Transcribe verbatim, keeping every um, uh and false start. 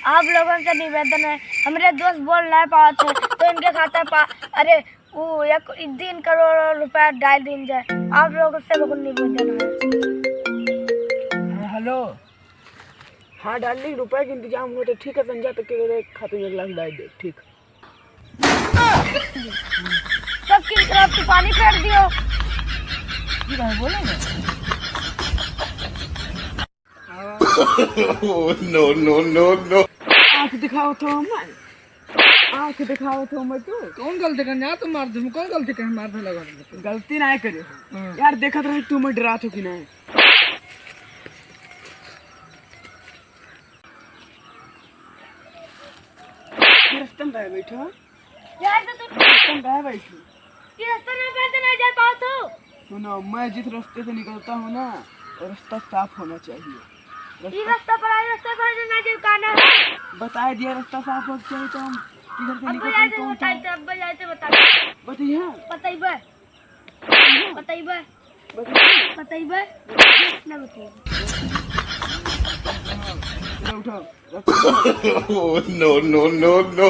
आप लोगन से निवेदन है, हमरे दोस्त बोल नाहीं पावत है, तो इनके खाता पा, अरे, वो एक, एक दिन करोड़ रुपया डाल दीन जाए। आप लोगन से बहुत निवेदन है। हाँ, हेलो। हाँ डार्लिंग, रुपया के इंतजाम हो तो ठीक है, संझा तक के खाते में एक लाख डाल दे, ठीक। सब किन तरफ से पानी फेर दियो। की भाई बोले ना? Oh, no, no, no, no। आँख दिखाओ तो हमें, आँख दिखाओ तो हमें तू। कौन गलती करने आ तो मार दूँ, कौन गलती करने मार दे लगा दे। गलती ना करे। हाँ। यार देखत रहे तू मैं डरात हो कि नहीं। ये रस्ता में काहे बैठो? यार, तो तू रस्ता में काहे बैठो? ये रस्ता ना पे तो ना जा पाओ तू। सुनो, मैं जिस रस्ते से निकलता हूँ ना, वो रस्ता साफ होना चाहिए। ये रस्ता रस्ता पर, ये रस्ता पर ना जाए, काना है। बता दिया, रस्ता साफ होना चाहिए, तो हम किधर से अब निकलते हैं, जाते कौन सा बताई, तो अब जाते बताई। बताइए। बताइबे। बताइबे। बताइए। बताइबे। ना बताइबे। उठो, उठो। Oh, no, no, no, no।